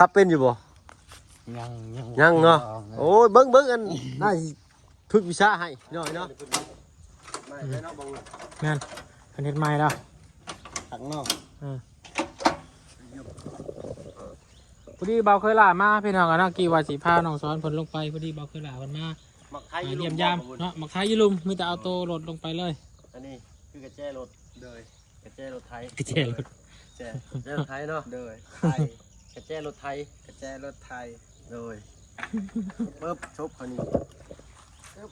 ປັບເປັນຢູ່ບໍ່? ຍັງ ຍັງ ຍັງເນາະ. ໂອ້ຍ ເບິ່ງ ເບິ່ງ ອັນ ນາຍຝຶກວິຊາໃຫ້ໜ້ອຍເນາະ. ແມ່ນ ເພິ່ນເຮັດໃໝ່ແລ້ວ ຄັກເນາະ. ເອີ ພໍດີບ່າວເຄີຍຫຼ້າມາ ພີ່ນ້ອງເນາະ, ກີ້ວ່າຊິພານ້ອງສອນເພິ່ນລົງໄປ ພໍດີບ່າວເຄີຍຫຼ້າເພິ່ນມາ ມາຢ້ຽມຢາມເນາະ. ມາຂາຍຢູ່ລຸ່ມ ມີແຕ່ເອົາໂຕລົດລົງໄປເລີຍ. ອັນນີ້ຄືກະແຈລົດ. ໂດຍ. ກະແຈລົດໄຖ ກະແຈລົດ ກະແຈ ກະແຈລົດໄຖເນາະ. ໂດຍ ໄຖ ກະແຈລົດໄຖ ກະແຈລົດໄຖ. ໂດຍ ປຶບ ຊົບເຂົານີ້ ປຶບ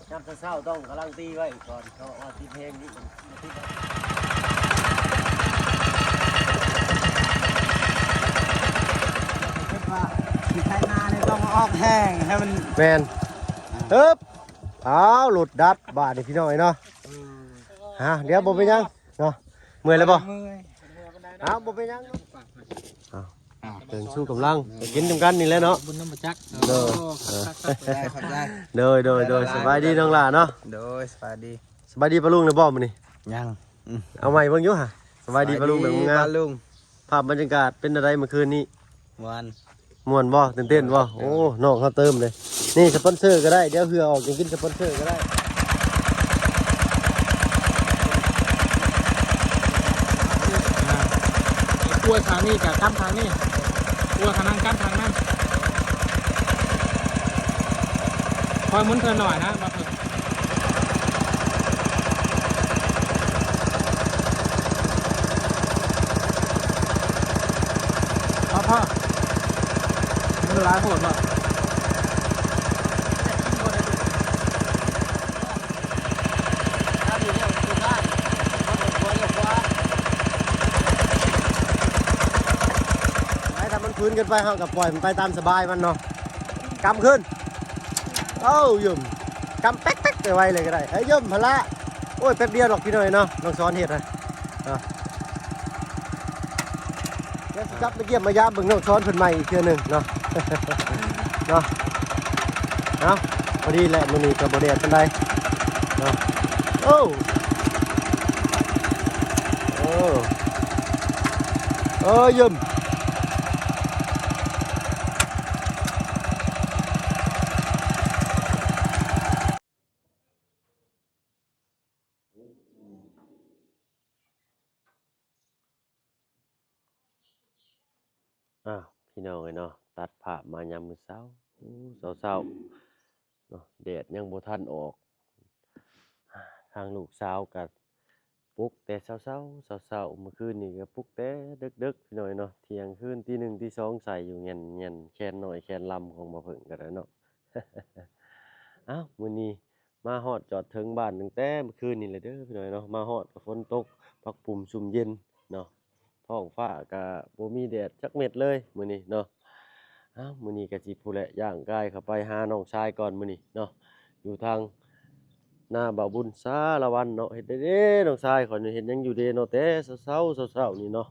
ຍາມເຊົ້າໆຕ້ອງກຳລັງຕີໄວ້ກ່ອນ ເພາະວ່າຕິດແຮງນີ້ມັນບໍ່ຕິດດອກ. ເພາະວ່າຊິໄຖນານີ້ຕ້ອງອອກແຮງໃຫ້ມັນ ແມ່ນ ອ່າ ປຶບ ອ້າວ ລົດດັດບາດນີ້ ພີ່ນ້ອງເອີຍເນາະ. ເອີ ຮະ ດຽວບໍ່ເປັນຫຍັງເນາະ. ເມື່ອຍແລ້ວບໍ່? ເມື່ອຍ. ອ້າວ ບໍ່ເປັນຫຍັງ. ອ້າວ ອ່າ ເຖິງສູ່ກຳລັງ ໄປກິນນຳກັນນີ້ແຫຼະເນາະ. ບຸນນຳບໍ່ຈັກ. ໂດຍ ເອີ ຂອບໃຈ ຂອບໃຈ. ໂດຍ ໂດຍ ໂດຍ. ສະບາຍດີນ້ອງຫຼ້າເນາະ. ໂດຍ ສະບາຍດີ. ສະບາຍດີປ້າລຸງແລ້ວບໍ່ມື້ນີ້? ຍັງ. ອືມ ເອົາໃໝ່ເບິ່ງຢູ່ຫະ. ສະບາຍດີປ້າລຸງ ແບບງາມ ປ້າລຸງ. ພາບບັນຍາກາດເປັນແນວໃດມື້ຄືນນີ້? ມ່ວນ. ມ່ວນບໍ່? ຕື່ນເຕັ້ນບໍ່? ໂອ້ ນ້ອງເຮົາເຕີມເດ້. ນີ້ສະປອນເຊີກໍໄດ້ ດຽວເຫື່ອອອກຈັ່ງກິນສະປອນເຊີກໍໄດ້. ອ່າ ກວຍຂ້າງນີ້ກະກຳຂ້າງນີ້ ກວຍຂ້າງນັ້ນກຳຂ້າງນັ້ນ. ຄອຍໝູນເທື່ອໜ້ອຍນະ. ພໍ ພໍ ມັນຫຼາຍໂພດບໍ່? ໃຫ້ຖ້າມັນຟື້ນຂຶ້ນໄປ ເຮົາກໍປ່ອຍມັນໄປຕາມສະບາຍມັນເນາະ. ກຳຂຶ້ນ. ເອົາ ຢຶມ ກຳແປັກໆ ໄປໄວເລີຍກໍໄດ້. ເອີ ຢຶມ ຫັ້ນລະ. ໂອ້ຍ ແປັບດຽວດອກພີ່ນ້ອງເນາະ ນ້ອງສອນເຮັດນະ. ເນາະ ດຽວຊິກັບມາຢ້ຽມມາຢາມເບິ່ງນ້ອງສອນເພິ່ນໃໝ່ອີກເທື່ອໜຶ່ງເນາະ ເນາະ. ເອົາ ພໍດີແຫຼະ ມື້ນີ້ກໍບໍ່ແດດປານໃດເນາະ. ໂອ້ ໂອ້ ເອີ ຢ້ຽມ. ອ້າວ ພີ່ນ້ອງເອີຍເນາະ, ຕັດພາບມາຍາມມື້ເຊົ້າ ເຊົ້າໆເນາະ, ແດດຍັງບໍ່ທັນອອກ. ທາງລູກສາວກໍປຸກແຕ່ເຊົ້າໆ ເຊົ້າໆ, ມື້ຄືນນີ້ກໍປຸກແຕ່ເດິກໆ ພີ່ນ້ອງເອີຍເນາະ, ທ່ຽງຄືນ ຕີໜຶ່ງ ຕີສອງ ໃສ່ຢູ່ແງ່ນໆ, ແຄນນ້ອຍແຄນລຳຂອງບ່າວເຜິ້ງກໍໄດ້ເນາະ. ອ້າວ ມື້ນີ້ ມາຮອດຈອດເຖິງບ້ານຕັ້ງແຕ່ມື້ຄືນນີ້ແຫຼະເດີພີ່ນ້ອງເນາະ, ມາຮອດກໍຝົນຕົກ ພັກພູມຊຸ່ມເຢັນເນາະ, ທ້ອງຟ້າກໍບໍ່ມີແດດຈັກເມັດເລີຍມື້ນີ້ເນາະ. ອ້າວ ມື້ນີ້ກໍຊິພຸ້ນແຫຼະ ຍ່າງກາຍເຂົ້າໄປຫານ້ອງຊາຍກ່ອນມື້ນີ້ເນາະ, ຢູ່ທາງນາບ່າວບຸນສາລະວັນເນາະ. ເຮັດໄດ້ເດ້ນ້ອງຊາຍຂ້ອຍນີ້ ເຮັດຫຍັງຢູ່ເດ້ເນາະ ແຕ່ເຊົ້າໆ ເຊົ້າໆນີ້ເນາະ.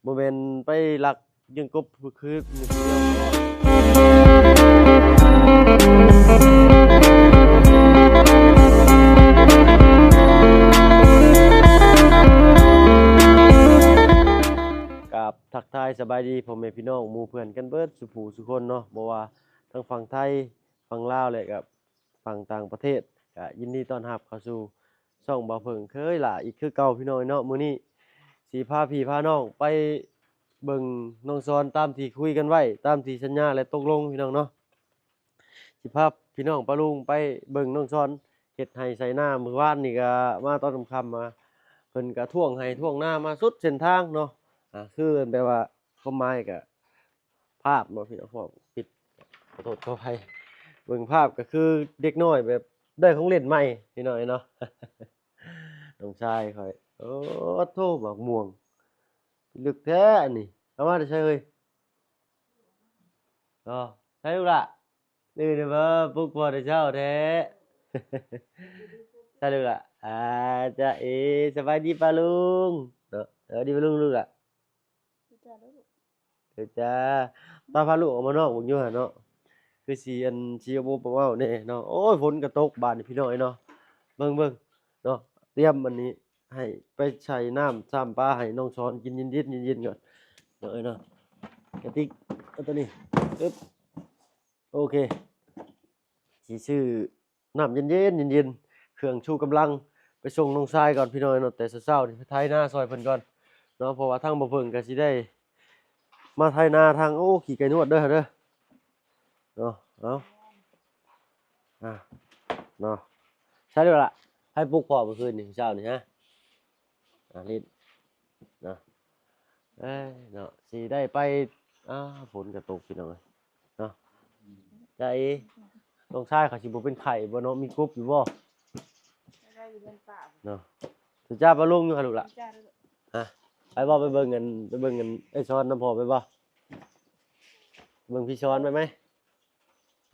ບໍ່ແມ່ນໄປລັກ ຍັງກົບຄື ກາບທັກທາຍສະບາຍດີພໍ່ແມ່ພີ່ນ້ອງ ໝູ່ເພື່ອນກັນເບິດສູ່ຜູ້ສູ່ຄົນເນາະ, ບໍ່ວ່າທາງຝັ່ງໄທ ຝັ່ງລາວ ແລະ ກັບ ຝັ່ງຕ່າງປະເທດ, ກະຍິນດີຕ້ອນຮັບເຂົ້າສູ່ຊ່ອງບ່າວເຜິ້ງເຄີຍຫຼ້າອີກຄືເກົ່າ ພີ່ນ້ອງເນາະ. ມື້ນີ້ຊິພາພີ່ພານ້ອງໄປເບິ່ງນ້ອງສອນຕາມທີ່ຄຸຍກັນໄວ້ ຕາມທີ່ສັນຍາ ແລະ ຕົກລົງ ພີ່ນ້ອງເນາະ. ຊິພາພີ່ນ້ອງປ້າລຸງໄປເບິ່ງນ້ອງສອນເຮັດໄຮ່ໄຖນາ. ມື້ວານນີ້ກະມາຕອນຄ່ຳໆ ມາ ເພິ່ນກະຖ້ວງໄຮ່ຖ້ວງນາມາສຸດເສັ້ນທາງເນາະ, ອາ ຄືແບບວ່າ ຄວາມໝາຍກະ ພາບເນາະພີ່ນ້ອງ ພາບປິດ ຂໍໂທດຂໍອະໄພ. ເບິ່ງພາບກໍຄືເດັກນ້ອຍແບບໄດ້ຂອງຫຼິ້ນໃໝ່ພີ່ນ້ອງເນາະ. ນ້ອງຊາຍຂ້ອຍ ໂອ້ໂທ້ ໝາກມ່ວງ ລຶກແທ້ອັນນີ້ ເອົາມາແຕ່ໃສເອີຍ? ອໍ ໃສລູກຫຼ້າ? ຕື່ນແລ້ວບໍ່? ປຸກພໍ່ແຕ່ເຊົ້າແທ້ ໃສລູກຫຼ້າ? ອາ ຈາເອ ສະບາຍດີປ້າລຸງເນາະ, ສະບາຍດີປ້າລຸງລູກຫຼ້າ. ເດີຈ້າ ປ້າພາລູກອອກມານອກເບິ່ງຢູ່ຫັ້ນເນາະ, ຄືຊິອັນ ຊິອວບໆເອົາແດ່ເນາະ. ໂອ້ຍ ຝົນກໍຕົກບາດນີ້ພີ່ນ້ອງເອີຍເນາະ. ເບິ່ງໆເນາະ ຕຽມອັນນີ້ໃຫ້ໄປໃສ່ນ້ຳຊຳປາໃຫ້ນ້ອງສອນກິນເຢັນໆ ເຢັນໆກ່ອນ. ເນາະ ເອີຍເນາະ ກະຕິກ ເອົາໂຕນີ້ ອຶບ ໂອເຄ ຊິຊື້ນ້ຳເຢັນໆ ເຢັນໆ ເຄື່ອງຊູກຳລັງ ໄປສົ່ງນ້ອງຊາຍກ່ອນພີ່ນ້ອງເນາະ. ແຕ່ເຊົ້າໆນີ້ໄປໄຖນາຊ່ອຍເພິ່ນກ່ອນເນາະ ເພາະວ່າທາງບ່າວເຜິ້ງກະຊິໄດ້ມາໄຖນາທາງ ໂອ້ ຂີ້ໄກ່ນວດເດີ ເດີ ເນາະ. ເອົາ ອ່າ ເນາະ ໃຊ່ແລ້ວລະ ໃຜປຸກພໍ່ເມື່ອຄືນນີ້ ເຊົ້ານີ້ ຮະ? ອ່າ ຫຼິ້ນເນາະ ເອີຍເນາະ ຊິໄດ້ໄປ ອ້າ ຝົນກະຕົກພີ່ນ້ອງເອີຍເນາະ. ຈາເອ ນ້ອງຊາຍເຂົາຊິບໍ່ເປັນໄຂ້ບໍ່ເນາະ ມີກົບຢູ່ບໍ່? ໄດ້ຢູ່ເຮືອນປ້າເນາະ. ສຸຈາປະລຸງຢູ່ຫາລູກລະ ໄປບໍ່? ໄປເບິ່ງອັນ ໄປເບິ່ງອັນ ໄອ້ສອນນຳພໍ່ໄປບໍ່? ເບິ່ງພີ່ສອນໄປໄໝ?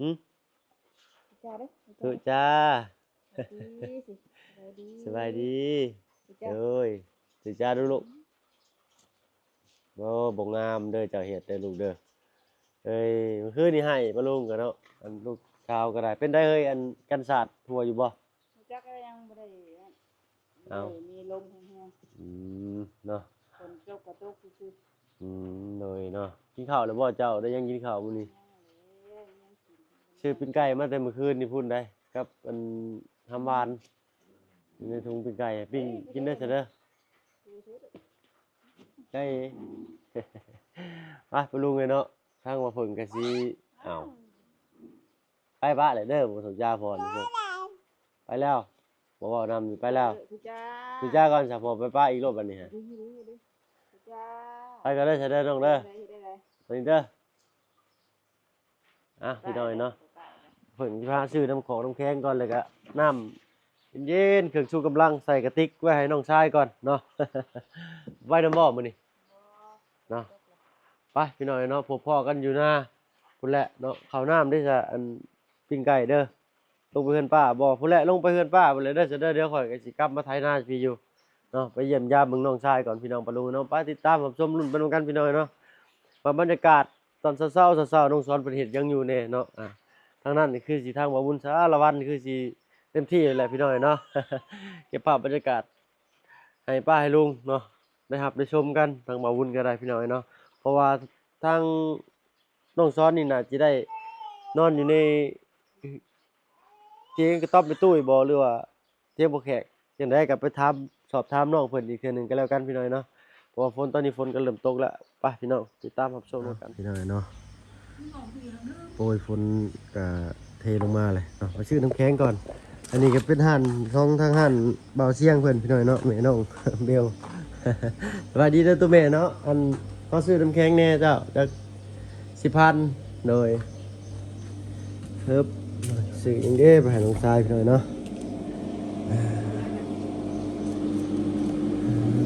ຫື? ຈ້າເດ້ ເອີ ຈ້າ ສະບາຍດີ ສະບາຍດີ ໂອ້ຍ ຖືຈ້າດູລູກ. ບໍ່ ບໍ່ງາມເດີ ເຈົ້າເຮັດເດີລູກເດີ. ເອີຍ ມື້ຄືນນີ້ໃຫ້ປາລຸງກະເນາະ ອັນລູກສາວກະໄດ້ ເປັນໃດເຮີ້ຍ ອັນກັນສາດຫົວຢູ່ບໍ່? ຮູ້ຈັກ ຍັງບໍ່ໄດ້ ເອົ້າ ມີລົມແຮງໆ ອືມ ເນາະ ຝົນຕົກກະຕົກຊື່ໆ. ອືມ ໂດຍເນາະ ກິນເຂົ້າແລ້ວບໍ່ເຈົ້າ? ໄດ້ຍັງກິນເຂົ້າມື້ນີ້? ຍັງແຫຼະ ຍັງກິນ ຊື້ປີ້ງໄກ່ມາແຕ່ມື້ຄືນນີ້ພຸ້ນໃດ ກັບອັນຫຳຫວານ ຢູ່ໃນຖົງປີ້ງໄກ່ ປີ້ງກິນເດີຊະເດີ ໄດ້. ໄປ ປາລຸງເອີຍເນາະ ທາງວ່າເພິ່ນກະຊິ ເອົ້າ ໄປປະແຫຼະເດີ ບໍ່ສົນໃຈພອນ ໄປແລ້ວ ບໍ່ເວົ້ານຳ ໄປແລ້ວ ເອີ ຄືຈ້າ ຄືຈ້າກ່ອນຊະ ພໍໄປປະອີກໂລດບັດນີ້ຮະ ຄືຈ້າ ໄປກ່ອນເດີຊະເດີນ້ອງເດີ ໄປເດີ ໄປເດີ. ອ່ະ ພີ່ນ້ອງເນາະ ເພິ່ນຊິພາຊື້ນ້ຳຂອງນ້ຳແຂງກ່ອນ ແລ້ວກະນ້ຳເຢັນໆ ເຄື່ອງຊູກຳລັງໃສ່ກະຕິກໄວ້ໃຫ້ນ້ອງຊາຍກ່ອນເນາະ. ໄວ້ນຳບໍ່ມື້ນີ້? ບໍ່ ເນາະ ໄປພີ່ນ້ອງເນາະ ພົບພໍ້ກັນຢູ່ນາພຸ້ນແຫຼະເນາະ. ເຂົ້ານ້ຳເດ້ຊະ ອັນ ປີ້ງໄກ່ເດີ ລົງໄປເຮືອນປ້າບໍ່? ພຸ້ນແຫຼະ ລົງໄປເຮືອນປ້າພຸ້ນແຫຼະເດີ ຊະເດີ ດຽວຂ້ອຍກະຊິກັບມາໄຖນາພີ່ຢູ່ເນາະ ໄປຢ້ຽມຢາມເບິ່ງນ້ອງຊາຍກ່ອນ ພີ່ນ້ອງປາລຸງເນາະ. ໄປຕິດຕາມຮັບຊົມລຸ້ນໄປນຳກັນ ພີ່ນ້ອງເນາະ ວ່າບັນຍາກາດຕອນເຊົ້າໆ ເຊົ້າໆ ນ້ອງສອນເພິ່ນເຮັດຫຍັງຢູ່ແດ່ເນາະ. ອ່າ ທາງນັ້ນຄືຊິ ທາງບ່າວບຸນສາລະວັນຄືຊິເຕັມທີ່ແຫຼະ ພີ່ນ້ອງເນາະ ເກັບພາບບັນຍາກາດໃຫ້ປ້າໃຫ້ລຸງເນາະ ໄດ້ຮັບໄດ້ຊົມກັນ ທາງບ່າວບຸນກະໄດ້ ພີ່ນ້ອງເນາະ. ເພາະວ່າທາງ ນ້ອງສອນນີ້ໜ້າຈະໄດ້ນອນຢູ່ໃນທຽງກະຕ໊ອບແມ່ຕຸ້ຍບໍ່ ຫຼືວ່າທຽງພໍ່ແຂກ ຈັ່ງໃດກະໄປຖາມ ສອບຖາມນ້ອງເພິ່ນອີກເທື່ອໜຶ່ງກະແລ້ວກັນ ພີ່ນ້ອງເນາະ. ເພາະວ່າຝົນຕອນນີ້ຝົນກະເລີ່ມຕົກແລ້ວ ໄປພີ່ນ້ອງ ຕິດຕາມຮັບຊົມນຳກັນ ພີ່ນ້ອງເນາະ. ໂອ້ຍ ຝົນກະເທລົງມາເລີຍເນາະ ໄປຊື້ນ້ຳແຂງກ່ອນ. ອັນນີ້ກະເປັນຮ້ານຂອງທາງຮ້ານ ບ່າວຊຽງເພິ່ນ ພີ່ນ້ອງເນາະ ແມ່ນ້ອງເບວ. ສະບາຍດີເດີໂຕແມ່ເນາະ ອັນ ຂໍຊື້ນ້ຳແຂງແດ່ເຈົ້າ ຈັກສິບພັນ ໂດຍ ເຮີບ ຊື້ຫຍັງເດ້ໄປໃຫ້ນ້ອງຊາຍພີ່ນ້ອງເນາະ.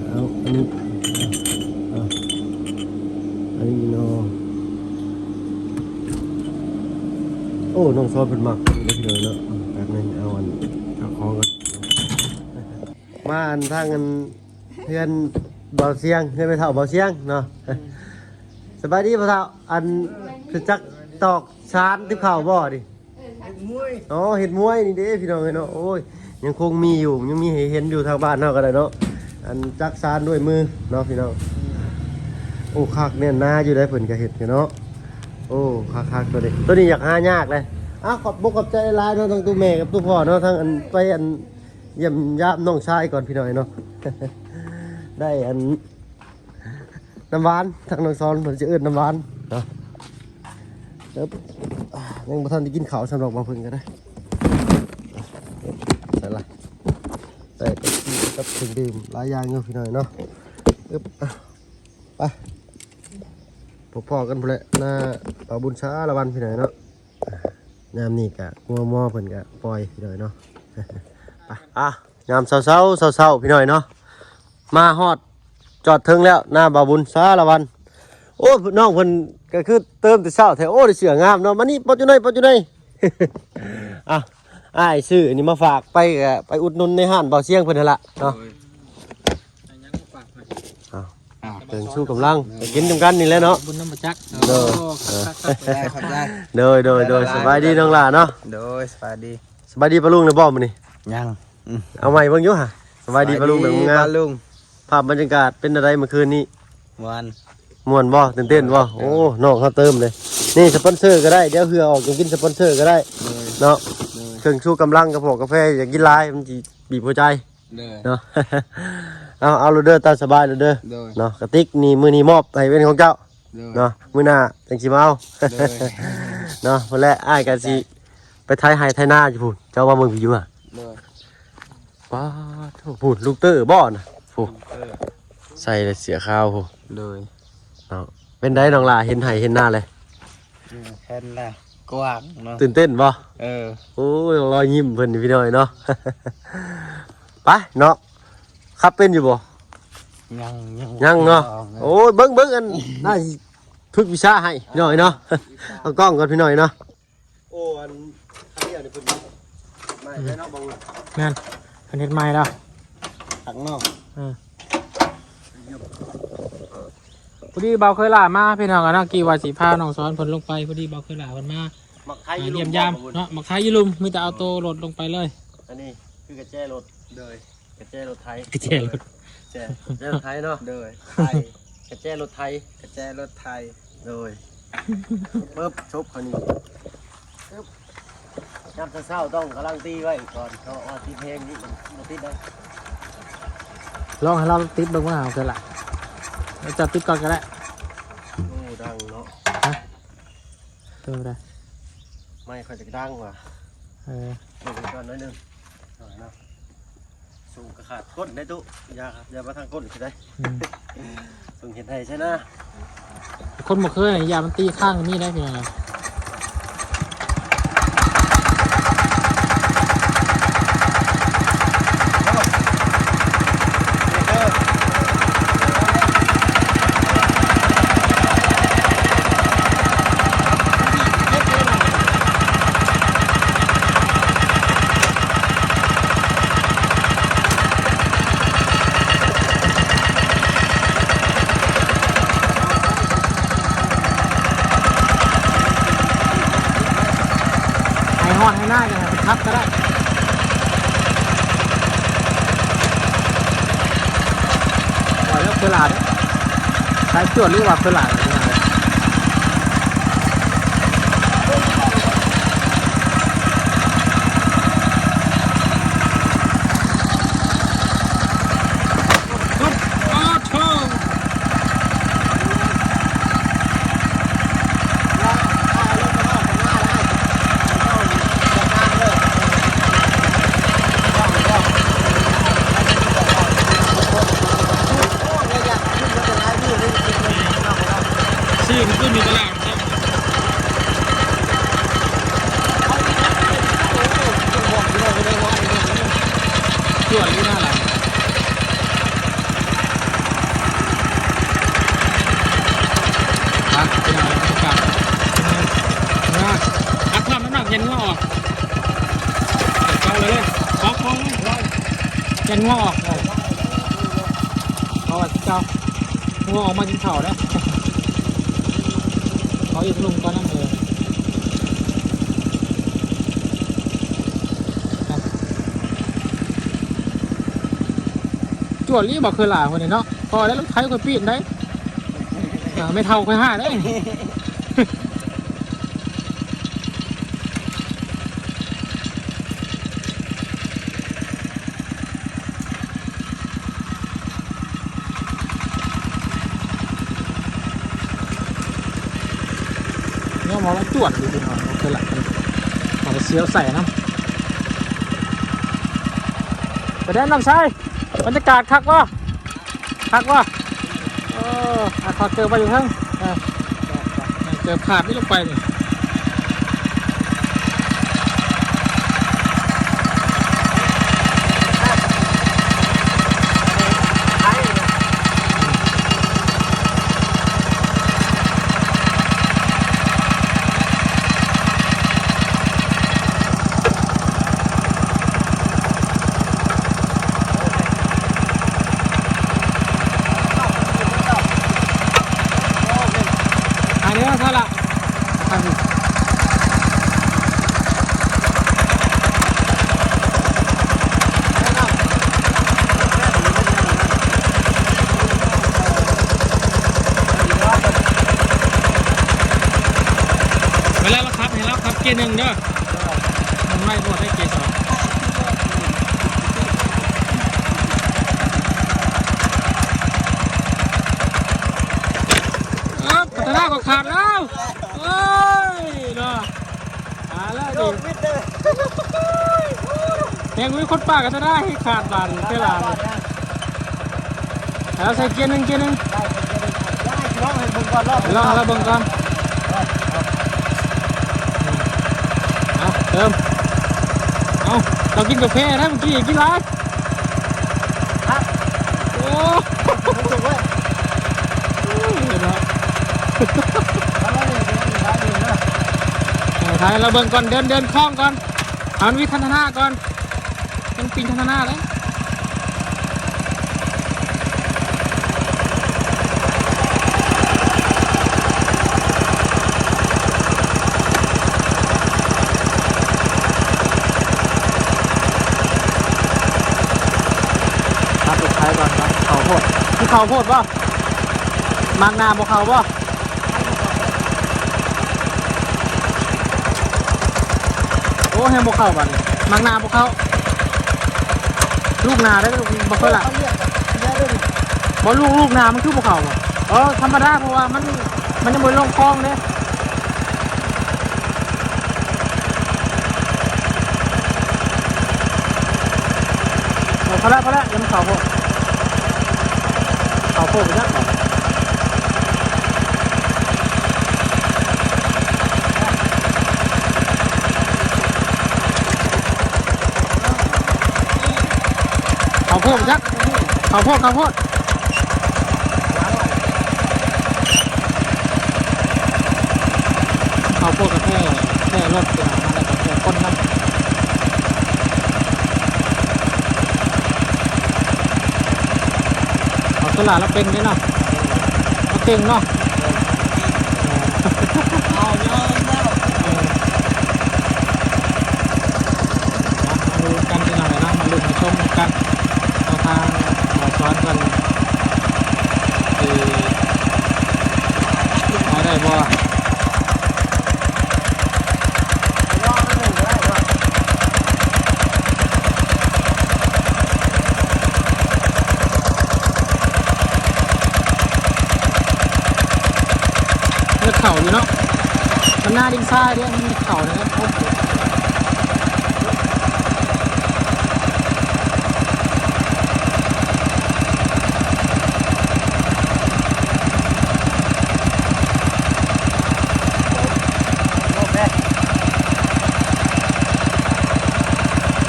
ເອົາ ອັນນີ້ ເອົາ ອັນນີ້ເນາະ. ໂອ້ ນ້ອງຊອນເພິ່ນມັກເດ້ພີ່ນ້ອງເນາະ. ແປັບໜຶ່ງ ເອົາອັນ ເອົາຂອງກ່ອນ. ມາອັນທາງອັນເຮືອນບ່າວຊຽງ ເຮືອນແມ່ເຖົ້າບ່າວຊຽງເນາະ. ສະບາຍດີພໍ່ເຖົ້າ ອັນ ສະຈັກຕອກຊານຕິບເຂົ້າບໍ່ນີ້? ອໍ ເຮັດມວຍນີ້ເດ້ພີ່ນ້ອງເອີຍເນາະ. ໂອ້ຍ ຍັງຄົງມີຢູ່ ຍັງມີໃຫ້ເຫັນຢູ່ ທາງບ້ານເຮົາກະໄດ້ເນາະ ອັນຈັກຊານດ້ວຍມືເນາະພີ່ນ້ອງ. ໂອ້ ຄັກແໜ້ນໜາຢູ່ໃດ ເພິ່ນກະເຮັດຢູ່ເນາະ. ໂອ້ ຄັກໆ ໂຕນີ້ ໂຕນີ້ຢາກຫາຍາກເລີຍ. ອ້າວ ຂອບອົກຂອບໃຈຫຼາຍເນາະ ທັງຕູ້ແມ່ກັບຕູ້ພໍ່ເນາະ ທັງອັນ ໄປອັນ ຢ້ຽມຢາມນ້ອງຊາຍກ່ອນພີ່ນ້ອງເນາະ. ໄດ້ອັນ ນ້ຳຫວານ ທາງນ້ອງສອນເພິ່ນຊິເອີ້ນນ້ຳຫວານເນາະ. ເອີບ ຍັງບໍ່ທັນໄດ້ກິນເຂົ້າ ສຳລັບວ່າເພິ່ນກະໄດ້ ໃສ່ລະ ໄດ້ເປັບຊີກັບເຄື່ອງດື່ມຫຼາຍຢ່າງຢູ່ພີ່ນ້ອງເນາະ. ເອີບ ໄປ ພົບພໍ້ກັນພຸ້ນແຫຼະ ໜ້າບ່າວບຸນສາລະວັນພີ່ນ້ອງເນາະ. ຍາມນີ້ກະງົວມໍເພິ່ນກະປ່ອຍພີ່ນ້ອງເນາະ. ໄປ ອ່ະ ຍາມເຊົ້າໆ ເຊົ້າໆ ພີ່ນ້ອງເນາະ ມາຮອດຈອດເທິງແລ້ວ ໜ້າບ່າວບຸນສາລະວັນ. ໂອ້ ນ້ອງເພິ່ນກະຄືເຕີມແຕ່ເຊົ້າແທ້. ໂອ້ ໄດ້ເສື້ອງາມເນາະ ມານີ້ ປອດຢູ່ໃນ ປອດຢູ່ໃນ. ອ່ະ ອ້າຍຊື້ອັນນີ້ມາຝາກ ໄປກະໄປອຸດໜູນໃນຮ້ານບ່າວຊຽງເພິ່ນຫັ້ນລະເນາະ. ໂດຍ ເອົາ ອ່າ ເຄື່ອງຊູກຳລັງ ໄປກິນນຳກັນນີ້ແຫຼະເນາະ ບຸນນຳປະຈັກ. ໂດຍ ໂອ້ ຄັກໆໆ ໄດ້ ຂອບໃຈ ໂດຍ ໂດຍ ໂດຍ ສະບາຍດີນ້ອງຫຼ້າເນາະ. ໂດຍ ສະບາຍດີ ສະບາຍດີປ້າລຸງແລ້ວບໍ່ມື້ນີ້? ຍັງ ອືມ ເອົາໃໝ່ເບິ່ງຢູ່ຫະ. ສະບາຍດີປ້າລຸງ ສະບາຍດີ ແບບງາມ ປ້າລຸງ. ພາບບັນຍາກາດເປັນແນວໃດມື້ຄືນນີ້? ມ່ວນ ມ່ວນບໍ່? ຕື່ນເຕັ້ນບໍ່? ໂອ້ ນ້ອງເຮົາເຕີມເລີຍ. ນີ້ສະປອນເຊີກໍໄດ້, ດຽວເຫື່ອອອກຈັ່ງກິນສະປອນເຊີກໍໄດ້ເນາະ. ເຄື່ອງຊູກຳລັງ ກະເພາະກາແຟ ຢ່າກິນຫຼາຍ ມັນຊິບີບຫົວໃຈເນາະ. ເອົາ ເອົາໂລດເດີ ຕາມສະບາຍໂລດເດີເນາະ. ກະຕິກນີ້ ມື້ນີ້ມອບໃຫ້ເປັນຂອງເຈົ້າເນາະ, ມື້ໜ້າຈັ່ງຊິມາເອົາເນາະ. ພຸ້ນແຫຼະ ອ້າຍກະຊິໄປໄຖໄຮ່ໄຖນາຢູ່ພຸ້ນ, ເຈົ້າມາເບິ່ງຢູ່ຫວາ? ປ້າດໂທ້ ພຸ້ນ ລູກເຕີບໍນະ ຜູ້ໃສ່ເສື້ອຂາວຜູ້. ໂດຍ ເນາະ. ເປັນໃດນ້ອງຫຼ້າ ເຫັນໄຮ່ເຫັນນາແລ້ວ? ເຫັນແລ້ວ ກວ້າງເນາະ. ຕື່ນເຕັ້ນບໍ່? ເອີ ໂອ້ຍ ລອຍຍິ້ມເພິ່ນພີ່ນ້ອງເນາະ. ໄປເນາະ. ຂັບເປັນຢູ່ບໍ່? ຍັງ ຍັງ ຍັງເນາະ. ໂອ້ຍ ເບິ່ງ ເບິ່ງ ອັນ ອ້າຍຝຶກວິຊາໃຫ້ພີ່ນ້ອງເນາະ. ເອົາກ້ອງກ່ອນພີ່ນ້ອງເນາະ. ໂອ້ ອັນຄັນດຽວນີ້ເພິ່ນໃໝ່ແລ້ວເນາະ ບໍ່? ແມ່ນ ເພິ່ນເຮັດໃໝ່ແລ້ວ ຂ້າງນອກ. ເອີ ພໍດີບ່າວເຄີຍຫຼ້າມາພີ່ນ້ອງເນາະ, ກີ້ວ່າຊິພານ້ອງສອນເພິ່ນລົງໄປ, ພໍດີບ່າວເຄີຍຫຼ້າເພິ່ນມາ ມາຢ້ຽມຢາມເນາະ, ມາຂາຍຢູ່ລຸ່ມ ມີແຕ່ເອົາໂຕລົດລົງໄປເລີຍ. ອັນນີ້ຄືກະແຈລົດ. ໂດຍ ກະແຈລົດໄຖ ກະແຈລົດ ກະແຈ ກະແຈລົດໄຖເນາະ. ໂດຍ ໄຖ ກະແຈລົດໄຖ ກະແຈລົດໄຖ. ໂດຍ ປຶບ ຊົບເຂົານີ້ ຍາມເຊົ້າໆຕ້ອງກຳລັງຕີໄວ້ກ່ອນ ເພາະວ່າຕິດແຮງນີ້ມັນບໍ່ຕິດໄດ້. ລອງໃຫ້ລາວຕິດເບິ່ງວ່າເອົາເທື່ອລະ ລະເຈົ້າຕິດກ່ອນກໍໄດ້. ໂອ້ ດັງເນາະ. ຮະ? ໂຕໃດ? ໄມ້ຂ້ອຍຈັກດັງວ່າ. ເອີ ເບິ່ງກ່ອນໜ້ອຍໜຶ່ງ. ສູງກະຂາດກົ້ນໄດ້ຕຸ ຢ່າ ຢ່າມາທາງກົ້ນຊິໄດ້. ອືມ ສູງເຮັດໄຮ່ໃສ່ນາ. ຄົນບໍ່ເຄີຍ ຢ່າມັນຕີຂ້າງນີ້ໄດ້ພີ່ນ້ອງ. ໄຫຮ້ອນໄຫຮ້ນາ ກໍໃຫ້ເພິ່ນຂັບກໍໄດ້. ປອຍແລ້ວເພິ່ນຫຼາຍ ສາຍຈວດ ຫຼືວ່າເພິ່ນຫຼາຍ. ສີ່ ຄືມີຕະຫຼາດ ຈວດຢູ່ໜ້າຫຼາຍ. ມາ ພີ່ນ້ອງ ບັນຍາກາດ ມາ ອັດທຳນ້ຳໜັກ ເຢັນງົວອອກ ເອົາເລີຍ ເອົາ ເອົາເລີຍ ເຢັນງົວອອກ ເອົາ ເອົາເຈົ້າ ງົວອອກມາກິນເຂົ້າເດ້ ເອົາອີກລຸມກ່ອນນຳ ເອີ. ຈວດອີ່ບໍ່ເຄີຍຫຼາຍຄົນນີ້ເນາະ ພໍແລ້ວ ລົດໄຖຂ້ອຍປີ້ນໄດ໋ ເອີ ແມ່ເຖົ້າຂ້ອຍຫາໄດ໋. ຍອມເອົາມາຈວດຢູ່ພີ່ນ້ອງ ເຂົາເຄີຍລະ ເອົາໄປຊຽວໃສ່ນຳ. ໄປເດີນ້ອງຊາຍ ບັນຍາກາດຄັກບໍ່? ຄັກບໍ່? ເອີ ອ່ະ ຖອດເກີບໄວ້ຢູ່ເທິງ ເອີ ເກີບຂາດນີ້ລົງໄປນີ້. ອັນນີ້ເທົ່າລະ ເ ເກໜຶ່ງເດີ ມັນໄວໂພດເດ້ເກສອງ. ເອີ ພັດທະນາກໍຂາດແລ້ວ ໂອ້ຍເນາະ ຕາຍແລ້ວນີ້ ແຮງມີຄົນປາກກັນຊະໄດ້ ຂາດບາດນີ້ເວລານີ້. ເອົາໃສ່ເກຍໜຶ່ງ ເກຍໜຶ່ງ ລອງໃຫ້ເບິ່ງກ່ອນ ລອງ ລອງແລ້ວເບິ່ງກ່ອນ. ເອົາເຕີມ ເອົາ ເຈົ້າກິນກາແຟນະ ເມື່ອກີ້ກິນຫຼາຍ ໂອ້ ເອີ ຖ່າຍໃຫ້ລາວເບິ່ງກ່ອນ ເດີນ ເດີນຄ່ອງກ່ອນ ໃຫ້ມັນມີພັດທະນາກ່ອນ. ຍັງປິ່ນທາງໜ້າເດ້ ຕັດໄປຂາຍກ່ອນເນາະ ເຂົ້າໂພດ ຄືເຂົ້າໂພດບໍ່? ໝາກໜ້າບໍ່ເຂົ້າບໍ່? ໂອ້ ແຮງບໍ່ເຂົ້າບາດນີ້ ໝາກໜ້າບໍ່ເຂົ້າ ລູກໜ້າໄດ້ ບໍ່ຄ່ອຍຫຼາຍ ບໍ່ ລູກ ລູກໜ້າມັນຄືບໍ່ເຂົ້າບໍ່? ເອີ ທຳມະດາ ເພາະວ່າມັນ ມັນຍັງບໍ່ໄດ້ລົງຄອງເດ້. ເອົາ ພໍແລ້ວ ພໍແລ້ວ ຍັງເຂົ້າໂພດ ເຂົ້າໂພດໄປຈັກ ເຂົ້າໂພດໄປຈັກ ເຂົ້າໂພດ ເຂົ້າໂພດ. ເຂົ້າໂພດກະແທກ ແທກລົດ ເປັນຫຍັງມາແລ້ວກະແທກຄົນນຳ. ເອົາ ໂຊລ່າລາວເປັນເດ້ເນາະ ລາວເກັ່ງເນາະ. ເອົາ ຍອມແລ້ວ ເອີ ມາລຸ້ນກັນພີ່ນ້ອງເນາະ ມາລຸ້ນມາຊົມນຳກັນ ວ່າທາງໝໍສອນເພິ່ນຊິໄປໄດ້ບໍ່. ເລືອກເຂົ້າຢູ່ເນາະ ມັນໜ້າດິນຊາຍເດ້ ມັນເຂົ້າເດ້.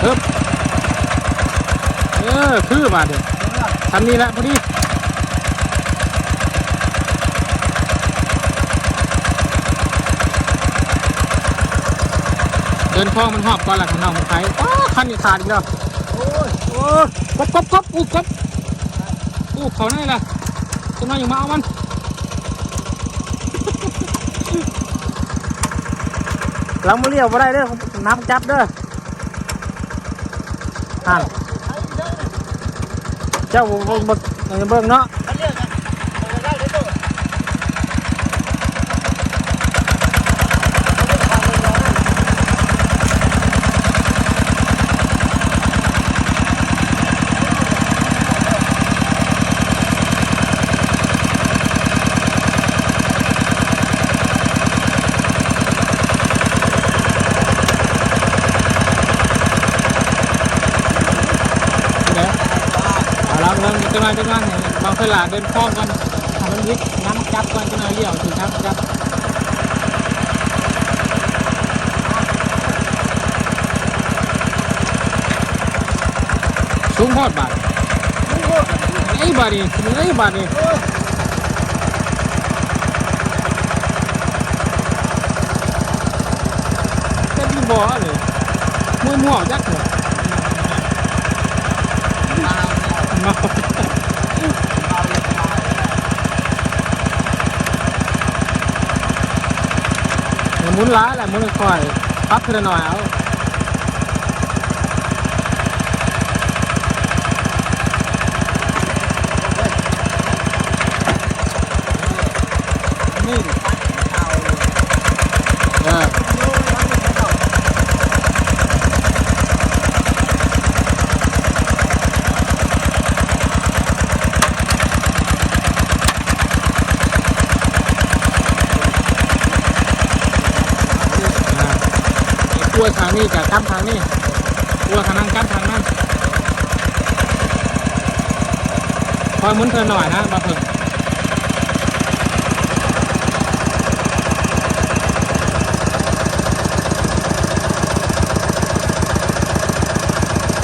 ໂອ້ ເອີ ຄືບາດນີ້ ຊ່ຳນີ້ແຫຼະ ພໍດີ. ເດີນຄອງມັນຮອບກ່ອນລະ ຄັນນ້ອງມັນໄປ. ໂອ້ ຄັນນີ້ຂາດອີກແລ້ວ. ໂອ້ຍ ໂອ້ຍ ກົບ ກົບ ກົບ ອູ້ ກົບ ອູ້ ເຂົ້າໃນລະ ຈັກໜ້ອຍຍັງມາເອົາມັນ. ລາວມາລ້ຽວບໍ່ໄດ້ເດີ ນຳຈັບເດີ. ຫັ້ນ ເຈົ້າບໍ່ເບິ່ງ ເບິ່ງ ເບິ່ງເນາະ. ເອົາລະ ເບິ່ງຈັກໜ້ອຍ ຈັກໜ້ອຍ ໃຫ້ບ່າວໄຟຫຼ້າເດີນຄອງກ່ອນ ໃຫ້ມັນວິດ ນຳຈັບກ່ອນ ຈັກໜ້ອຍລ້ຽວ ຖືກນຳຈັບ. ສູງໂພດບາດ ສູງໂພດ ເອີຍ ບາດນີ້ ເອີຍ ບາດນີ້ ໂອ້ຍ ເປັນບໍ່ນີ້ ມົວໆ ຈັກນີ້ ເມົາ ເມົາ ເມົາ ໝູນຫຼາຍແຫຼະ ໝູນຄ່ອຍ ປັບທີລະໜ້ອຍເອົາ. ນີ້ ເອີ ທາງນີ້ກະກຳທາງນີ້ ກົວທາງນັ້ນກຳທາງນັ້ນ ຄອຍໝູນເທື່ອໜ້ອຍນະ ບໍ່ເພິ່ງ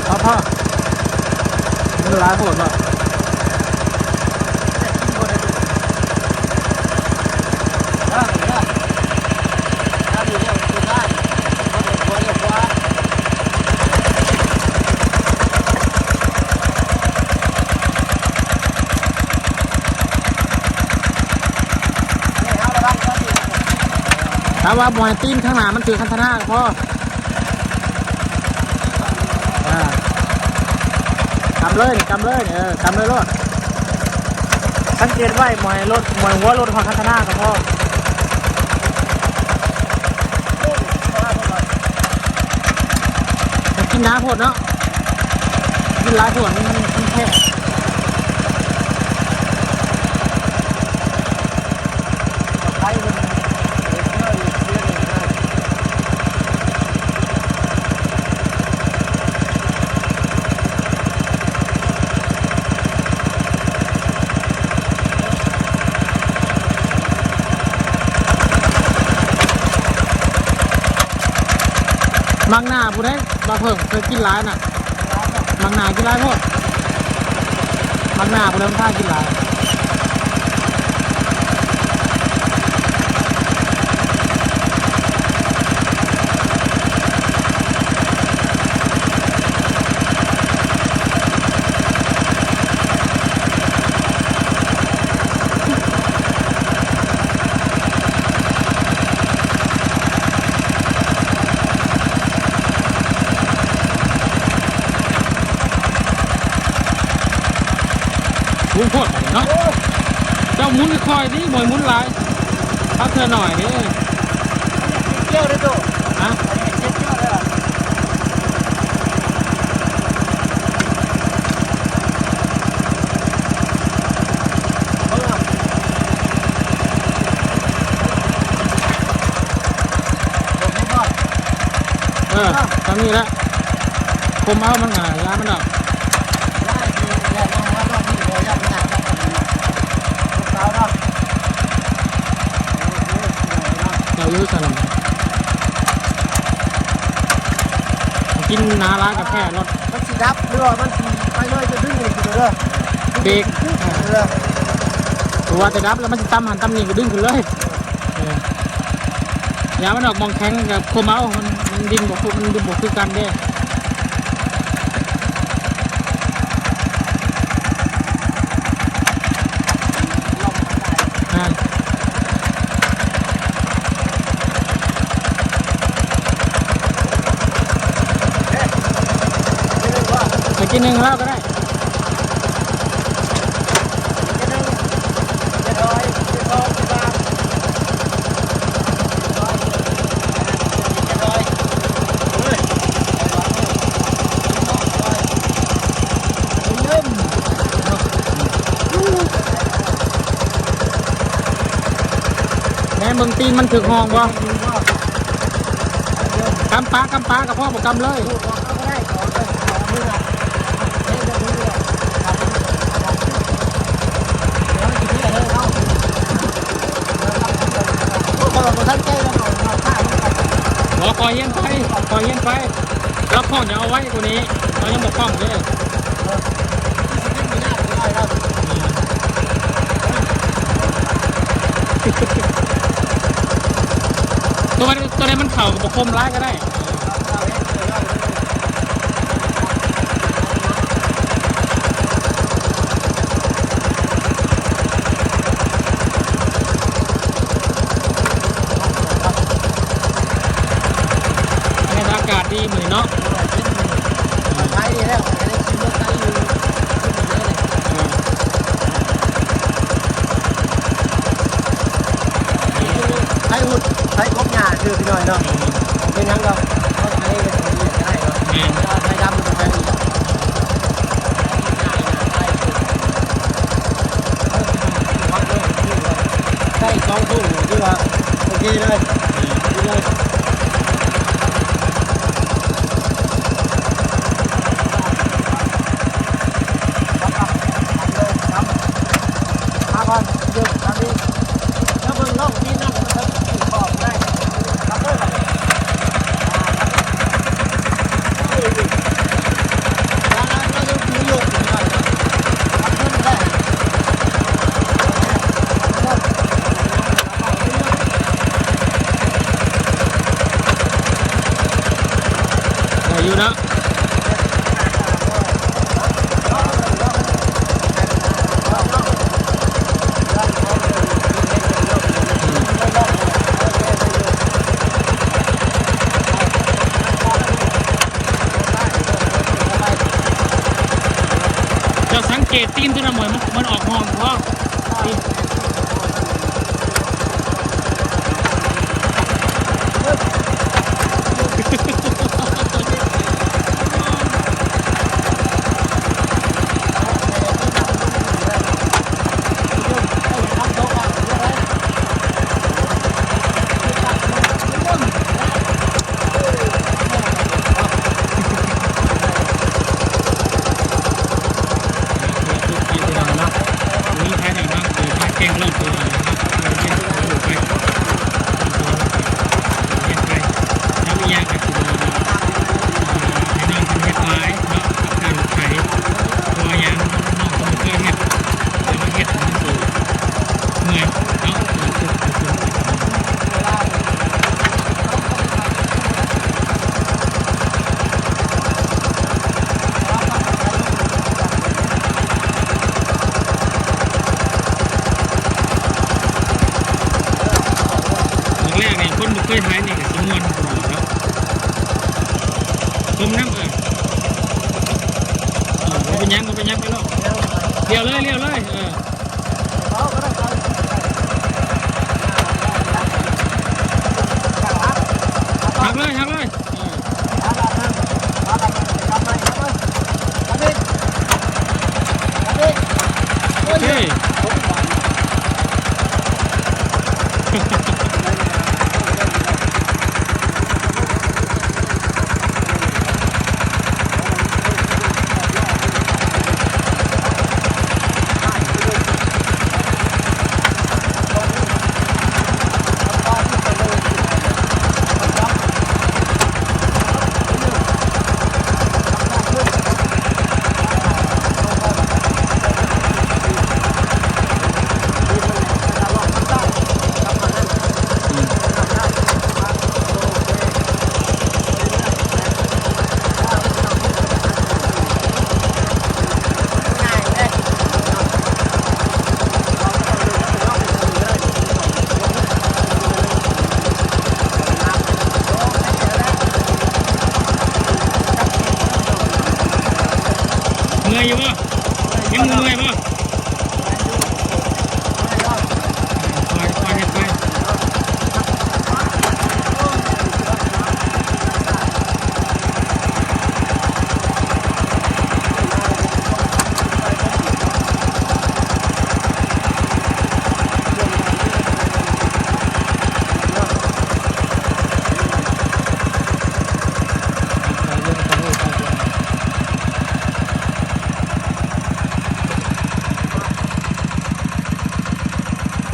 ພໍ ພໍ ມັນຫຼາຍໂພດບໍ່? ຖ້າວ່າບໍ່ໃຫ້ຕີນຂ້າງໜ້າມັນຖືກຄັນທະນາກໍພໍ. ອ່າ ກຳເລີຍນີ້ ກຳເລີຍນີ້ ເອີ ກຳເລີຍໂລດ. ສັງເກດໄວ້ ໝອຍລົດ ໝອຍຫົວລົດຮອດຄັນທະນາກໍພໍ. ຢ່າກິນໜາໂພດເນາະ ກິນຫຼາຍໂພດມັນ ມັນແພງ. ໝາກໜ້າຜູ້ໃດ ບ່າວເຜິ້ງ ເຄີຍກິນຫຼາຍນະ. ໝາກໜ້າກິນຫຼາຍໂພດ ໝາກໜ້າບໍ່ໄດ້ ມັນພາກິນຫຼາຍ. ສູງໂພດບາດນີ້ເນາະ. ເຈົ້າໝູນຄ່ອຍໆ ນີ້ ບໍ່ໃຫ້ໝູນຫຼາຍ ພັກເທື່ອໜ້ອຍເດ້. ກ່ຽວເດ້ໂຕ ຮະ? ເອີ ຊ່ຳນີ້ແຫຼະ ຄົມເອົາມັນຫາ ຢ່າມັນດອກ. ເຈົ້າຢູ່ຊັ້ນ ກິນໜາຫຼາຍກາແຟລົດ ມັນຊິດັບ ຫຼືວ່າມັນຊິໄປເລີຍ ຈະດຶງນີ້ຂຶ້ນເດີ ເບກ ເອີ ວ່າຈະດັບແລ້ວ ມັນຊິຕຳຫັ້ນຕຳນີ້ ກໍດຶງຂຶ້ນເລີຍ. ເອີ ຢ່າມັນອອກ ໝ່ອງແຂງກໍຄົມເອົາ ມັນ ມັນດິນບໍ່ ມັນດິນບໍ່ຄືກັນເດ້. ອ່າ ໄປກິນໜຶ່ງແລ້ວກໍໄດ້. ແມ່ນເບິ່ງຕີນມັນຖືກຫ້ອງບໍ່? ກຳປາ ກຳປາກໍພໍ ບໍ່ກຳເລີຍ. ບໍ່ ຂໍຮຽນໄປ ຂໍຮຽນໄປ. ລະຂ້ອງຍັງເອົາໄວ້ກວ່ານີ້ ລະຍັງບໍ່ຄ່ອງເດ້. ຕົວໃດ ຕົວໃດມັນເຂົ້າກໍບໍ່ຄົມຫຼາຍກໍໄດ້. ອາກາດດີມື້ນີ້ເນາະ. ໄປແລ້ວ ໄປໄດ້ຂີ່ລົດໄປຢູ່ ໄປຫຸດ ໄປກົບຫຍ້າຊື່ພີ່ນ້ອງເນາະ. ເປັນຫຍັງດອກ ເຮົາໄປໄດ້ເນາະ ແມ່ນ ໄປດຳໄປ ໄດ້ສອງໂມງ ຖືວ່າໂອເຄເລີຍ ດີເລີຍ. ເກດຕີນຕົວນັ້ນ ມັນ ມັນອອກຮ່ອງພໍ. ແລກໆນີ້ຄົນບໍ່ເຄີຍໄຖນີ້ກໍຊິມ່ວນກວ່າເນາະ. ຊົມນຳ ເອີ ເອີ ບໍ່ເປັນຫຍັງ ບໍ່ເປັນຫຍັງ ໄປໂລດ ລ້ຽວເລີຍ ລ້ຽວເລີຍ ເອີ. ຫັກເລີຍ ຫັກເລີຍ ເອີ ໂອເຄ. ເມື່ອຍຢູ່ບໍ່? ຍັງເມື່ອຍບໍ່? ຄ່ອຍໆເຮັດໄປ.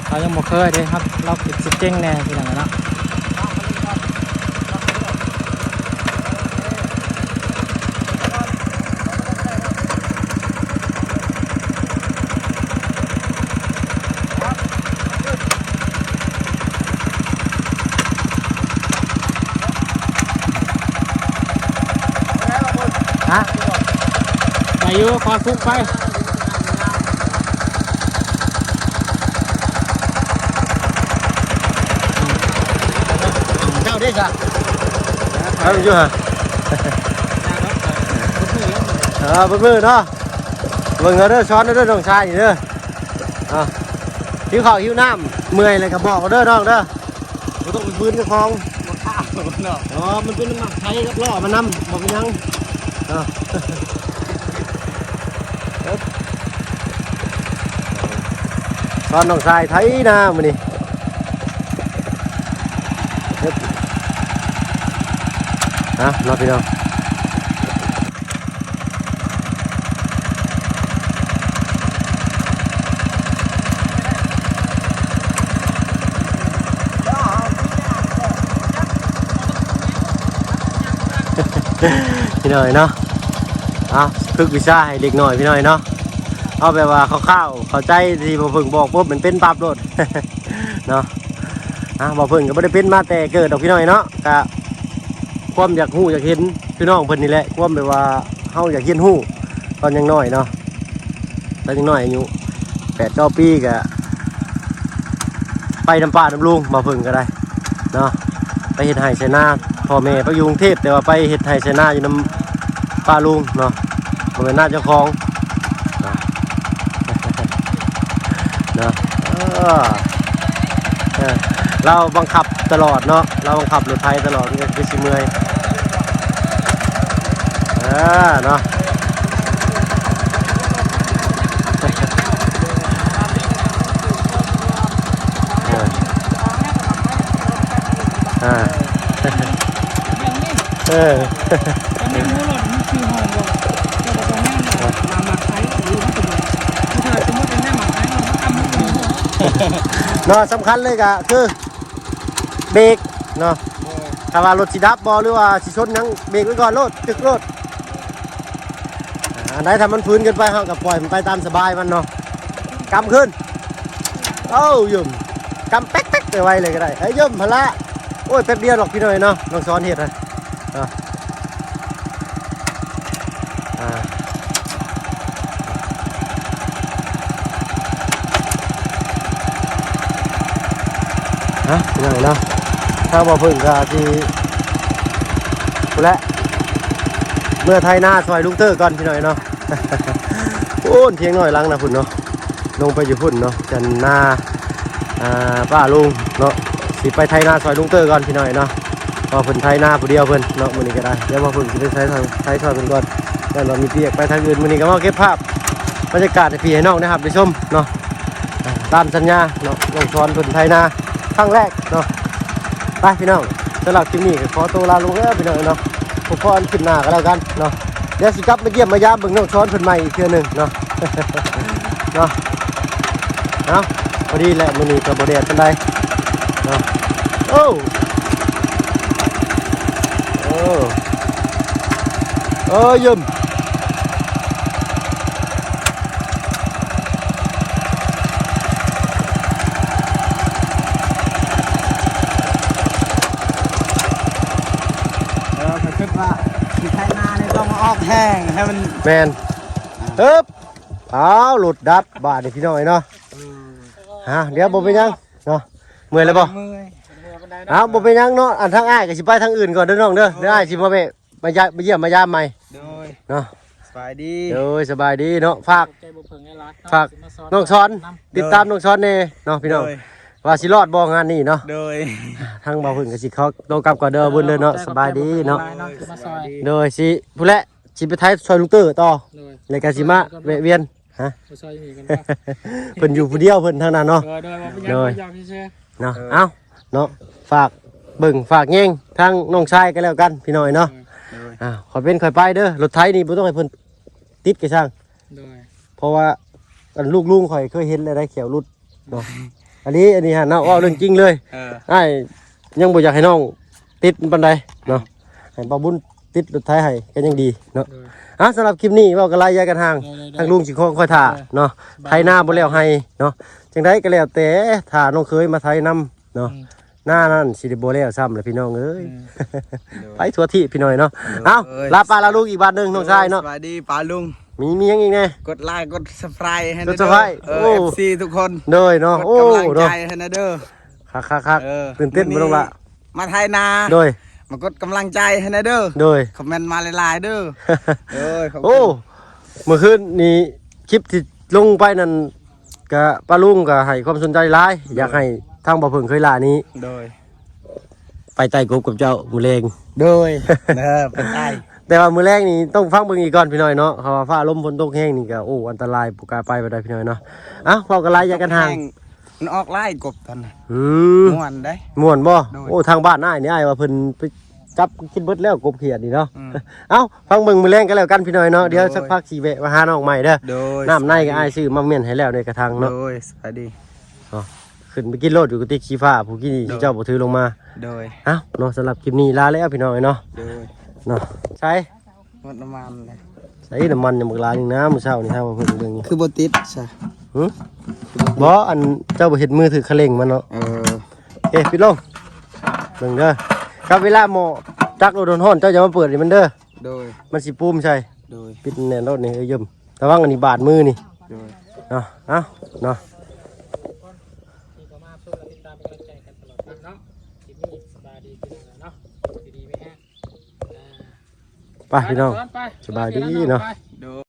ເຮົາຍັງບໍ່ເຄີຍເດ້ ເຮົາ ເຮົາກໍຊິເກັ່ງແດ່ພີ່ນ້ອງເນາະ. ຮະ ໄປຢູ່ ຂໍສຸກໄປ. ເຈົ້າເດ້ຊະ? ເອົາຢູ່ຫະ? ເອີ ເບິ່ງເນາະ ເບິ່ງເອົາເດີ ຊ້ອນເອົາເດີ ນ້ອງຊາຍນີ້ເດີ. ເອົາ ຫິວເຂົ້າຫິວນ້ຳ ເມື່ອຍແລ້ວກໍບອກເດີນ້ອງເດີ. ບໍ່ຕ້ອງໄປຝືນເຈົ້າຂອງ ບໍ່ຂ້າວເນາະ. ອໍ ມັນເປັນນ້ຳມັນໄຖກັບລໍ້ມັນນຳ ບໍ່ເປັນຫຍັງເນາະ. ສອນນ້ອງຊາຍໄຖນາມື້ນີ້ ເຮັດນະເນາະພີ່ນ້ອງ. ພີ່ນ້ອງເນາະ ເອົາ ຝຶກວິຊາໃຫ້ເດັກນ້ອຍພີ່ນ້ອງເນາະ. ເອົາແບບວ່າຄ່າວໆ ເຂົ້າໃຈທີ່ບໍ່ເພິ່ງບອກປຸບ ມັນເປັນປັບໂລດເນາະ. ອ່າ ບໍ່ເພິ່ງກໍບໍ່ໄດ້ເປັນມາແຕ່ເກີດດອກພີ່ນ້ອງເນາະ ກະຄວາມຢາກຮູ້ຢາກເຫັນພີ່ນ້ອງເພິ່ນນີ້ແຫຼະ ຄວາມແບບວ່າເຮົາຢາກຮຽນຮູ້ຕອນຍັງນ້ອຍເນາະ. ຕອນຍັງນ້ອຍອາຍຸແປດເກົ້າປີກະໄປນຳປ້ານຳລຸງ ບໍ່ເພິ່ງກໍໄດ້ເນາະ ໄປເຮັດໄຮ່ໄຖນາ. ພໍ່ແມ່ໄປຢູ່ກຸງເທບ ແຕ່ວ່າໄປເຮັດໄຮ່ໄຖນາຢູ່ນຳປ້າລຸງເນາະ ບໍ່ແມ່ນນາເຈົ້າຂອງເນາະ. ເອີ ເອີ ລາວບັງຄັບຕະຫຼອດເນາະ ລາວບັງຄັບລົດໄຖຕະຫຼອດ ມັນກໍຄືຊິເມື່ອຍ ເອີ ເນາະ ເອີ ເອີ ເອີ ເນາະ ສຳຄັນເລີຍກະຄືເບຣກເນາະ ຖ້າວ່າລົດຊິດັບບໍ່ ຫຼືວ່າຊິຊົນຫຍັງ ເບຣກໄວ້ກ່ອນໂລດ ຕຶກໂລດ ອ່າ ອັນໃດຖ້າມັນຝືນເກີນໄປ ເຮົາກໍປ່ອຍມັນໄປຕາມສະບາຍມັນເນາະ ກຳຂຶ້ນ ເອົາ ຢ້ມ ກຳແປັກໆ ໄປໄວເລີຍກໍໄດ້ ເອີ ຢ້ມຫັ້ນລະ ໂອ້ຍ ແປັບດຽວດອກພີ່ນ້ອງເນາະ ນ້ອງສອນເຮັດນະ ເນາະ ອ່າ ເນາະ ພີ່ນ້ອງເນາະ ທາງບ່າວເພິ່ນກໍຊິ ພຸ້ນແຫຼະ ເມືອໄຖນາຊ່ອຍລຸງເຕີກ່ອນ ພີ່ນ້ອງເນາະ ໂອ້ນ ທຽງນ້ອຍຫຼັງນະພຸ້ນເນາະ ລົງໄປຢູ່ພຸ້ນເນາະ ຈັນນາ ອ່າ ປ້າລຸງເນາະ ຊິໄປໄຖນາຊ່ອຍລຸງເຕີກ່ອນ ພີ່ນ້ອງເນາະ ເພາະເພິ່ນໄຖນາຜູ້ດຽວເພິ່ນເນາະ ມື້ນີ້ກໍໄດ້ ດຽວວ່າເພິ່ນຊິໄປໄຖ ໄຖຊ່ອຍເພິ່ນກ່ອນ ແລ້ວມີວຽກໄປທາງອື່ນ ມື້ນີ້ກໍມາເກັບພາບບັນຍາກາດໃຫ້ພີ່ໃຫ້ນ້ອງໄດ້ຮັບໄດ້ຊົມເນາະ ຕາມສັນຍາເນາະ ນ້ອງສອນເພິ່ນໄຖນາຄັ້ງແລກເນາະ ໄປພີ່ນ້ອງ ສຳລັບຄລິບນີ້ກໍຂໍຕົວລາລົງເດີພີ່ນ້ອງເນາະ ພົບພໍ້ກັນຄລິບໜ້າກໍແລ້ວກັນເນາະ ດຽວຊິກັບມາຢ້ຽມມາຢາມເບິ່ງນ້ອງສອນເພິ່ນໃໝ່ອີກເທື່ອໜຶ່ງເນາະ ເນາະ ເອົາ ພໍດີແຫຼະ ມື້ນີ້ກໍບໍ່ແດດປານໃດເນາະ ໂອ້ ໂອ້ ເອີ ຢ້ມ ເອີ ຂ້ອຍຄິດວ່າຊິໄຖນານີ້ຕ້ອງມາອອກແຮງໃຫ້ມັນ ແມ່ນ ອ່າ ເອີບ ອ້າວ ລົດດັບບາດນີ້ພີ່ນ້ອງເອີຍເນາະ ເອີ ຮະ ດຽວບໍ່ເປັນຫຍັງເນາະ ເມື່ອຍແລ້ວບໍ່? ເມື່ອຍ ເອົ້າ ບໍ່ເປັນຫຍັງເນາະ ອັນທາງອ້າຍກໍຊິໄປທາງອື່ນກ່ອນເດີນ້ອງເດີ ເອີ ດຽວອ້າຍຊິມາແວະ ມາຢາມ ມາຢ້ຽມມາຢາມໃໝ່ ໂດຍ ເນາະ ສະບາຍດີ ໂດຍ ສະບາຍດີເນາະ ຝາກ ຂອບໃຈບໍ່ເພິ່ງຫຼາຍໆ ເນາະ ຝາກ ຊິມາຊ່ອຍ ນ້ອງສອນ ນຳ ຕິດຕາມ ໂດຍ ນ້ອງສອນແດ່ເນາະພີ່ນ້ອງ ໂດຍ ວ່າຊິລອດບໍ່ງານນີ້ເນາະ ໂດຍ ທາງບ່າວເພິ່ງກໍຊິຂໍຕົວກັບກ່ອນເດີ ບຸນເດີເນາະ ຂອບໃຈ ສະບາຍດີເນາະ ຂອບໃຈບໍ່ເພິ່ງຫຼາຍໆເນາະ ທີ່ມາຊ່ອຍ ໂດຍ ຊິ ພຸ້ນແຫຼະ ຊິໄປໄຖຊ່ອຍລຸງເຕີຕໍ່ ໂດຍ ແລ້ວກໍຊິມາແວະວຽນ ຮະ ມາຊ່ອຍຢູ່ນີ້ກັນບໍ່ ເພິ່ນຢູ່ຜູ້ດຽວເພິ່ນທາງນັ້ນເນາະ ໂດຍ ໂດຍ ບໍ່ເປັນຫຍັງ ໂດຍ ເວົ້າຢອກຊື່ໆ ເນາະ ເອີ ເອົ້າ ເນາະ ຝາກເບິ່ງຝາກແຍງທາງນ້ອງຊາຍກໍແລ້ວກັນພີ່ນ້ອງເນາະ ໂດຍ ໂດຍ ອ່າ ຄ່ອຍເປັນຄ່ອຍໄປເດີ ລົດໄຖນີ້ບໍ່ຕ້ອງໃຫ້ເພິ່ນຕິດກໍຊ່າງ ໂດຍ ເພາະວ່າອັນລູກລຸງຂ້ອຍເຄີຍເຫັນແລ້ວໄດ໋ ແຂ້ວຫຼຸດເນາະ ອັນນີ້ ອັນນີ້ຫັ້ນເນາະ ເວົ້າເລື່ອງຈິງເລີຍ ເອີ ອ້າຍຍັງບໍ່ຢາກໃຫ້ນ້ອງຕິດປານໃດເນາະ ໃຫ້ບ່າວບຸນຕິດລົດໄຖໃຫ້ກໍຍັງດີເນາະ ໂດຍ ອ່າ ສຳລັບຄລິບນີ້ເວົ້າກັນຫຼາຍຢ່າກັນຫ່າງ ໂດຍ ໂດຍ ໂດຍ ທາງລຸງຊິຄອງຄອຍຖ້າເນາະ ໂດຍ ໄຖນາບໍ່ແລ້ວໃຫ້ເນາະ ຈັ່ງໃດກໍແລ້ວແຕ່ ຖ້ານ້ອງເຂີຍມາໄຖນຳເນາະ ອືມ ນານັ້ນຊິໄດ້ບໍ່ແລ້ວຊ້ຳລະພີ່ນ້ອງເອີຍ ອືມ ໂດຍ ໄປທົ່ວທີ່ພີ່ນ້ອງເນາະ ໂດຍ ເອົ້າ ລາປ້າລາລຸງອີກບາດໜຶ່ງ ໂດຍ ນ້ອງຊາຍເນາະ ສະບາຍດີປ້າລຸງ ມີ ມີຫຍັງອີກແດ່ ກົດໄລກົດ Subscribe ໃຫ້ແດ່ເດີ Subscribe ເອີ ໂອ້ ເອັຟຊີທຸກຄົນ ໂດຍເນາະ ກົດກຳລັງໃຈໃຫ້ແດ່ເດີ ໂອ້ ເນາະ ຄັກໆໆ ເອີ ຕື່ນເຕັ້ນບໍ່ນ້ອງລະ ມາໄຖນາ ໂດຍ ມາກົດກຳລັງໃຈໃຫ້ແດ່ເດີ ໂດຍ ຄອມເມັນມາຫຼາຍໆເດີ ໂດຍ ຂອບຄຸນ ໂອ້ ມື້ຄືນນີ້ຄລິບທີ່ລົງໄປນັ້ນ ກະປ້າລຸງກະໃຫ້ຄວາມສົນໃຈຫຼາຍ ໂດຍ ຢາກໃຫ້ທາງບ່າວເຜິ້ງເຂີຍຫຼ້ານີ້ ໂດຍ ໄປໄຕ່ກົບກັບເຈົ້າມື້ແລງ ໂດຍ ເອີ ໄປໄຕ່ ແຕ່ວ່າມື້ແລງນີ້ຕ້ອງຟັງເບິ່ງອີກກ່ອນພີ່ນ້ອງເນາະ ເພາະວ່າຟ້າລົມຝົນຕົກແຮງນີ້ກະ ໂອ້ ອັນຕະລາຍ ບໍ່ກ້າໄປປານໃດພີ່ນ້ອງເນາະ ເອົ້າ ເວົ້າກັນຫຼາຍຢ່າກັນຫ່າງ ມັນອອກຫຼາຍກົບຕອນນັ້ນ ອືມ ມ່ວນເດ້ ມ່ວນບໍ່ ໂດຍ ໂອ້ ທາງບ້ານອ້າຍນີ້ ອ້າຍວ່າເພິ່ນໄປ ຈັບກິນເບິດແລ້ວກົບຂຽດນີ້ເນາະ ອືມ ເອົ້າ ຟັງເບິ່ງມື້ແລງກັນແລ້ວກັນພີ່ນ້ອງເນາະ ໂດຍ ດຽວສັກພັກຊິແວະມາຫານ້ອງໃໝ່ເດີ ໂດຍ ນ້ຳໃນກໍອ້າຍຊື້ມາມ້ຽນໃຫ້ແລ້ວໃນກະຖັງເນາະ ໂດຍ ສະບາຍດີ ເອົ້າ ຂຶ້ນໄປກິນໂລດຢູ່ກະຕິກສີຟ້າ ຜູ້ກີ້ນີ້ ໂດຍ ເຈົ້າບໍ່ຖືລົງມາ ໂດຍ ເອົ້າ ເນາະ ສຳລັບຄລິບນີ້ລາແລ້ວພີ່ນ້ອງເອີຍເນາະ ໂດຍ ເນາະ ໃສ ໝົດນ້ຳມັນເລີຍ ໃສນ້ຳມັນຍັງບັກຫຼາຍໜຶ່ງນະ ມື້ເຊົ້ານີ້ເຮົາເບິ່ງເບິ່ງ ຄືບໍ່ຕິດຊະ ຫຶ ບໍ່ ອັນເຈົ້າບໍ່ເຮັດມືຖືກຄະເລັ່ງມັນເນາະ ເອີ ເອີ ປິດລົງ ເບິ່ງເດີ ກັບເວລາໝໍ້ຕັກໂລດຮ້ອນໆ ເຈົ້າຢ່າມາເປີດໃຫ້ມັນເດີ ໂດຍ ມັນຊິປູມໃສ່ ໂດຍ ປິດແໜ້ນໂລດນີ້ ເອີ ເຢີມ ລະວັງອັນນີ້ບາດມືນີ້ ໂດຍ ເນາະ ເອົ້າ ເນາະ ທີ່ເຂົ້າມາຊົມ ແລະ ຕິດຕາມເປັນກຳລັງໃຈກັນຕະຫຼອດມາເນາະ ຄລິບນີ້ສະບາຍດີພີ່ນ້ອງເນາະ ຢູ່ດີມີແຮງ ໄປພີ່ນ້ອງ ໄປ ສະບາຍດີເນາະ ໄປ ໂດຍ